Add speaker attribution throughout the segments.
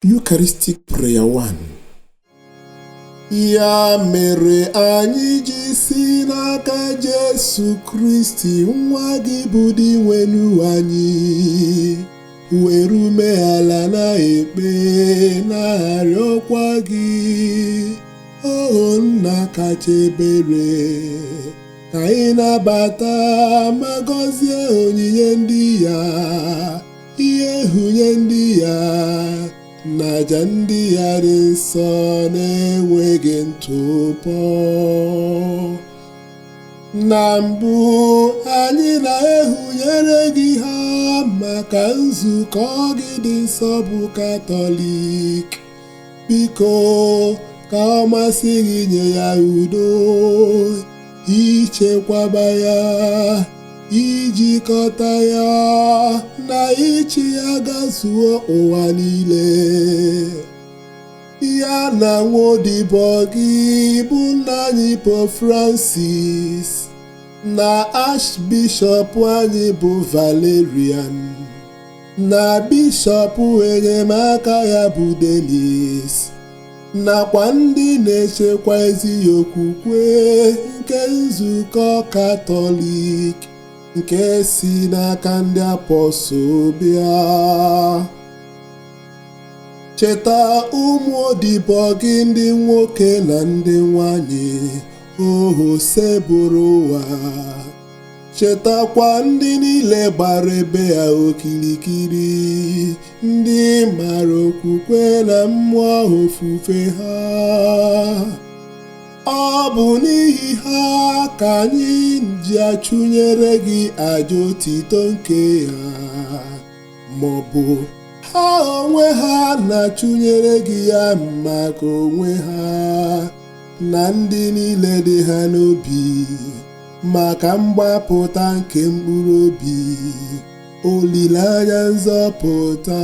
Speaker 1: Eucharistic Prayer 1. Ya mere anyị ji si n'aka Jesu Kristi nwa gị bụ Dinwenu anyị, were umeala na-ekpe na-arịọkwa gị, o nna kacha ebere, ka ị nabata ma gọzie onyinye ndị ya, ihe nhunye ndị ya, na aja ndị ya dị nsọ na-enweghị ntụpọ. Na mbụ anyị na-ehunyere gị ha maka nzukọ gị dị nsọ bụ Katọlik. Biko ka ọ masị gị nye ya udo, ichekwaba ya, ijikọta ya na ịchị ya gazuo ụwa niile. Ya na nwa gị bụ nna anyị Pope Francis na Archbishop anyị bụ Valerian na Bishọp enyemaka ya bụ Denis, nakwa ndị na-echekwa ezi okwukwe nke nzukọ Katọlik nke si n'aka ndị apọstụl bịa. Cheta ụmụ odibo gị ndị nwoke na ndị nwanyị ohu sebụrụ ụwa. Chetakwa ndị niile gbara ebe a okirikiri, ndị mara okwukwe na mmụọ ofufe ha. Ọ bụ n'ihi ha ka anyị ji achụnyere gị aja otito nke ya, maọbụ ha onwe ha na-achụnyere gị ya maka onwe ha na ndị niile dị ha n'obi, maka mgbapụta nke mkpụrụ obi, olileanya nzọpụta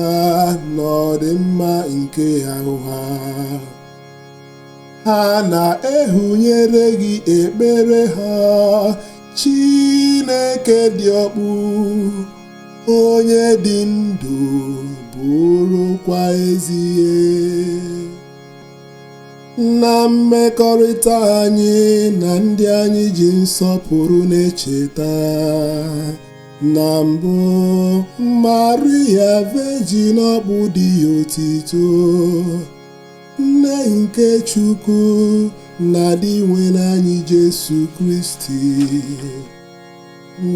Speaker 1: na ọdịmma nke ahụ ha. Ha na-ehunyere gị ekpere ha, Chineke dị ọkpụ, onye dị ndụ bụrụkwa ezie. Na mmekọrịta anyị na ndị anyị ji nsọpụrụ na-echeta, na mbụ Maria Virgin ọkpụ dị otito, nne nke Chukwu na Dinwenu anyị Jesu Kristi,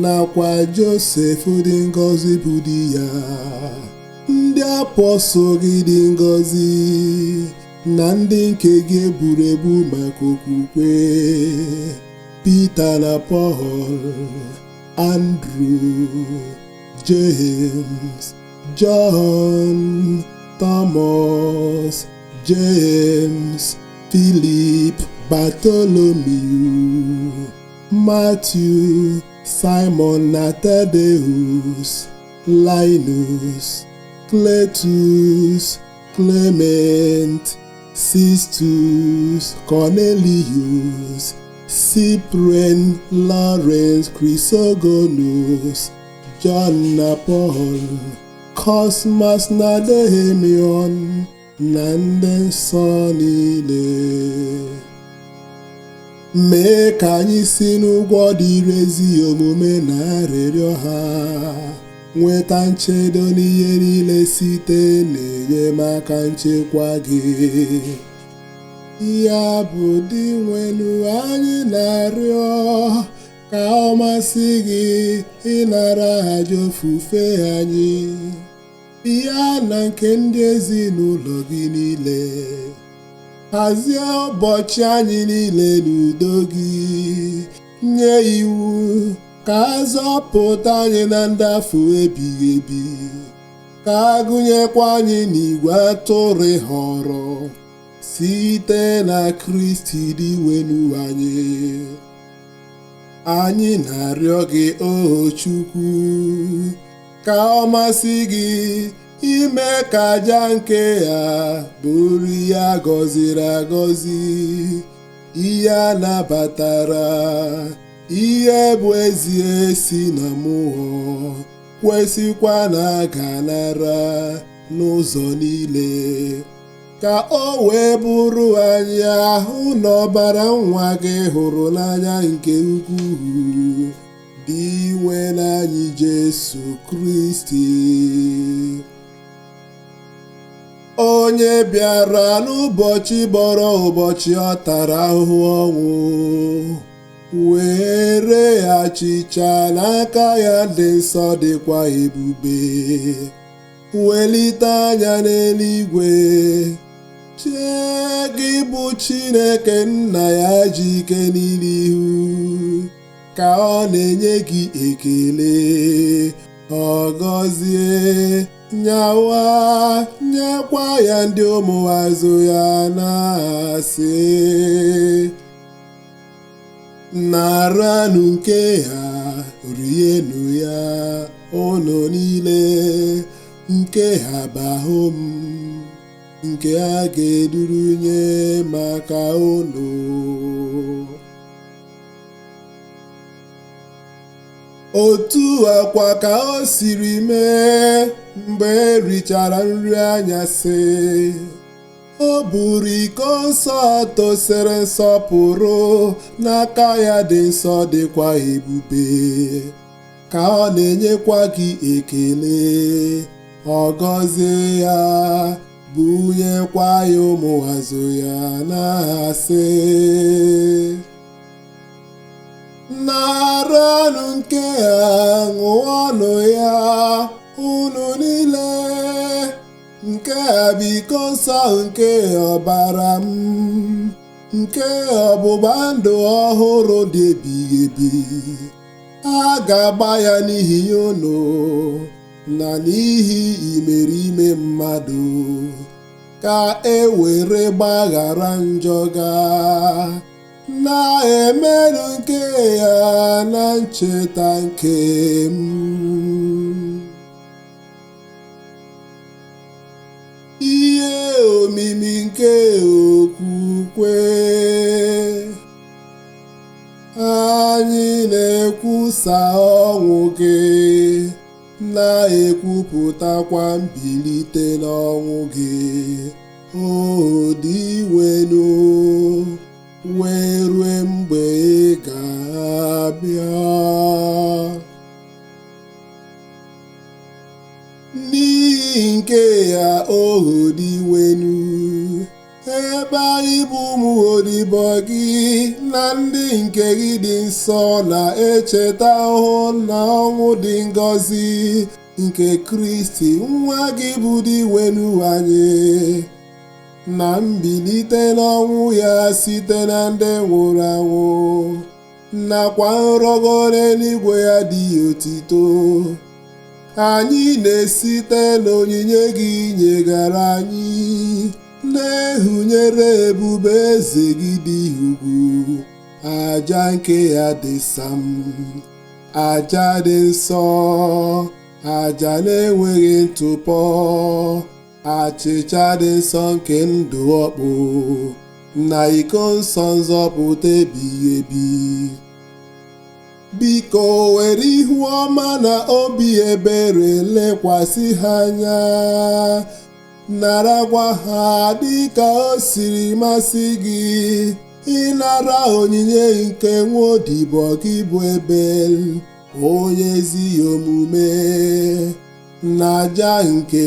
Speaker 1: nakwa Josef dị ngọzi bụ di ya, ndị apọstụl gị dị ngọzi na ndị nke gị eburu ebu maka okwukwe, Pita na Pọl, Andrew, James, John, Thomas, James, Philip, Bartholomew, Matthew, Simon na Thaddeus, Linus, Cletus, Clement, Sixtus, Cornelius, Cyprian, Lawrence, Chrysogonus, John na Paul, Cosmas na Damian, na ndị nsọ niile. Mee ka anyị si n'ụgwọ dịrị ezi omume na arịrịọ ha nweta nchedo n'ihe niile site n'enyemaka nchekwa gị. Ya bụ Dinwenu anyị na-arịọ ka ọ masị gị ịnara aja ofufe anyị, ya na nke ndị ezinụlọ gị niile. Hazie ụbọchị anyị niile n'udo gị, nye iwu ka a zọpụta anyị na ndafụ ebighị ebi, ka a gụnyekwa anyị n'igwe atụrụ ị họrọ site na Kristi Dinwenu anyị. Anyị na-arịọ gị, o Chukwu, ka ọ masị gị ime ka aja nke ya bụrụ ihe a gọziri agọzi, ihe a nabatara, ihe bụ ezie si na mmụọ, kwesịkwa na a ga-anara. n'ụzọ niile, ka o wee bụrụ anyị ahụ na ọbara nwa gị hụrụ n'anya nke ukwuu, Dinwenụ anyị Jesu Kristi. Onye bịara n'ụbọchị bọrọ ụbọchị ọ tara ahụhụ ọnwụ, were achịcha n'aka ya dị nsọ dịkwa ebube, welite anya n'eluigwe, chee gị bụ Chineke nna ya ji ike niile ihu, ka ọ na-enye gị ekele, ọ gọzie, nyawa, nyekwa ya ndị ụmụazụ ya na-asị: naranụ nke ha, rienụ ya, unu niile, nke ha bụ ahụ m, nke a ga-eduru nye maka unu. Otu akwa ka o siri mee mgbe e richara nri anyasị, o buru iko nsọ tosiri nsọpụrụ n'aka ya dị nsọ dịkwa ebube, ka ọ na-enyekwa gị ekele, ọ gọzie ya, bunyekwa ya ụmụazụ ya na-asị: naranụ nke a, ṅụọnụ ya, unu niile, nke a bụ iko nsọ nke ọbara m, nke ọgbụgba ndụ ọhụrụ dị ebighị ebi. A ga-agba ya n'ihi unu na n'ihi imerime mmadụ, ka e were gbaghara njọ ga. Na-emerụ nke ya na ncheta nke m. Ihe omimi nke okwukwe. Anyị na-ekwusa ọnwụ gị, na-ekwupụtakwa mbilite n'ọnwụ gị, O Dinwenụ, wee rue mgbe ị ga-abịa. N'ihi nke ya, O Dinwenụ, ebe anyị bụ ụmụ odibo gị na ndị nke gị dị nsọ na-echeta ahụhụ na ọnwụ dị ngọzi nke Kristi nwa gị bụ Dinwenụ anyị, na mbilite n'ọnwụ ya site na ndị nwụrụ anwụ, nakwa nrọgo n'eluigwe ya dị otito, anyị na-esite n'onyinye gị nyegara anyị, na-ehunyere ebube eze gị dị ugwu, aja nke ya dị sam, aja dị nsọ, aja na-enweghị ntụpọ, achịcha dị nsọ nke ndụ ọkpụ, na iko nsọ nzọpụta ebighị ebi. Biko were ihu ọma na obi ebere lekwasị ha anya, narakwa ha dịka o siri masị gị, ịnara onyinye nke nwa odibo gị bụ Ebel, onye ezi omume, na aja nke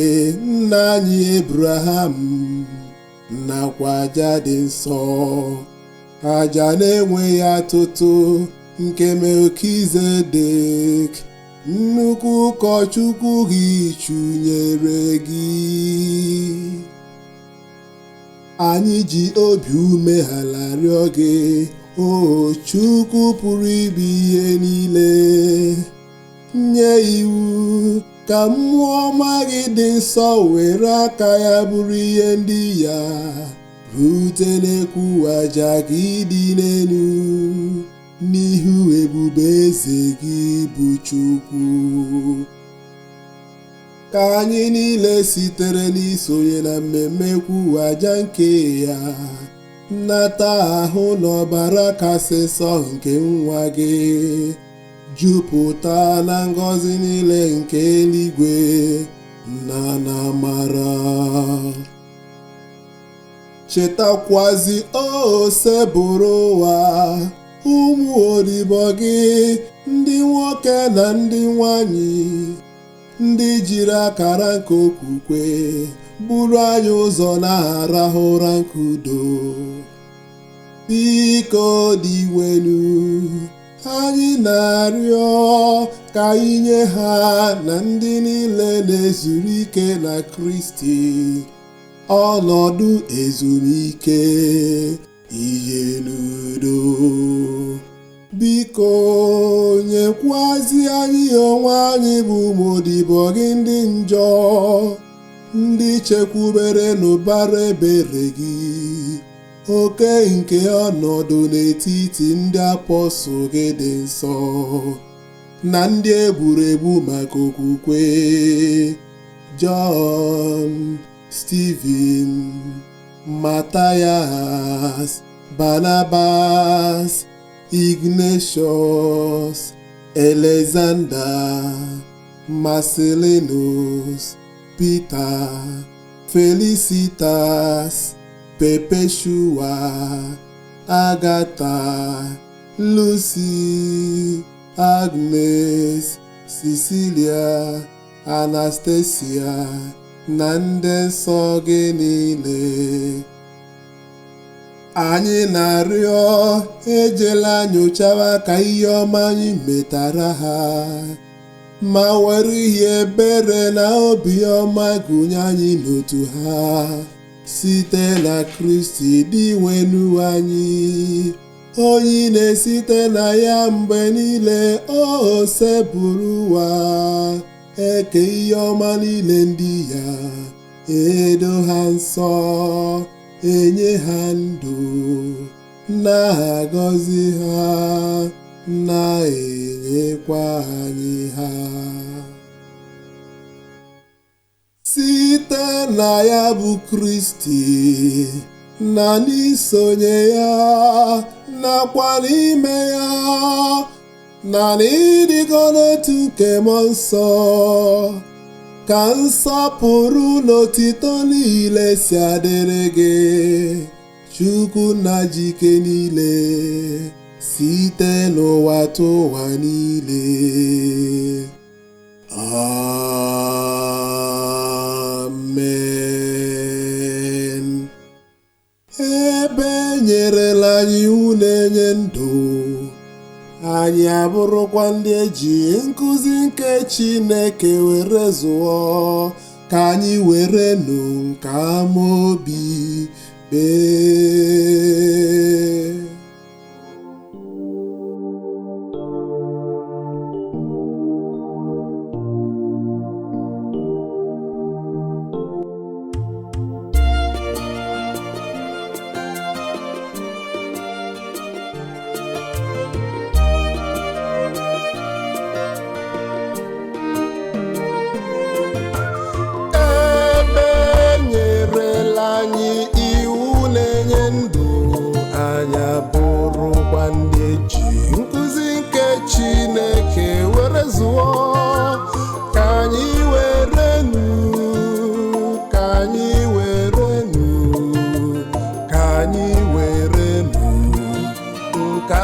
Speaker 1: nna anyị Ebraham, nakwa aja dị nsọ, aja na-enweghị atụtụ nke Melkizedek, nnukwu ụkọchukwu gị chụnyere gị. Anyị ji obi umeala rịọ gị, O Chukwu pụrụ ime ihe niile, nye iwu ka mmụọ ọma gị dị nsọ were aka ya bụrụ ihe ndị ya rute n'ekwu aja gị dị n'elu, n'ihu ebube eze gị bụ Chukwu. Ka anyị niile sitere n'isonye na mmemme kwuo aja nke ya, nnata ahụ n'ọbara kasị nsọ nke nwa gị, jupụta na ngọzi niile nke eluigwe, na n'amara. Chetakwazi Osebụrụwa ụmụ odibo gị, ndị nwoke na ndị nwanyị, ndị jiri akara nke okwukwe buru anyị ụzọ na-arahụ ụra nke udo. Biko Dinwenu, anyị na-arịọ ka i nye ha na ndị niile na-ezuru ike na Kristi ọnọdụ ezumike ihe n'udo. Biko nyekwazi anyị onwe anyị bụ ụmụ odibo gị ndị njọ, ndị chekwubere n'ụbara ebere gị, oke nke ọnọdụ n'etiti ndị apọstụl gị dị nsọ na ndị egburu egbu maka okwukwe, Jọn, Steven, Mathias, Barnabas, Ignatius, Alexander, Marcellinus, Peter, Felicitas, Perpetua, Agatha, Lucy, Agnes, Cecilia, Anastasia na ndị nsọ gị niile. Anyị na-arịọ ejela nyochawa ka ihe ọma anyị metara ha, ma were ihe ebere na obiọma gụnye anyị n'otu ha, site na Kristi Dinwenu anyị, onye na-esite na ya mgbe niile Osebụrụwa eke ihe ọma niile ndị ya, edo ha nsọ, enye ha ndụ, na-agọzi ha, na-enyekwa anyị ha. Site na ya bụ Kristi, na n'isonye ya, nakwa n'ime ya, na n'ịdịkọ n'otu nke Mmụọ Nsọ, ka nsọpụrụ na otito niile si adịrị gị, Chukwu nna ji ike niile, site n'ụwa tụwa niile. Amen. Ebe e nyerela anyị iwu na-enye ndụ, anyị abụrụkwa ndị eji nkụzi nke Chineke were zụọ, ka anyị were nụ nke amaobi kpee. Ebe e nyerela anyị iwu na-enye ndụ, anyị abụrụkwa ndị eji nkụzi nke Chineke were zụọ, ka anyị were nụ, ka anyị were nụ, ka anyị were nụ nke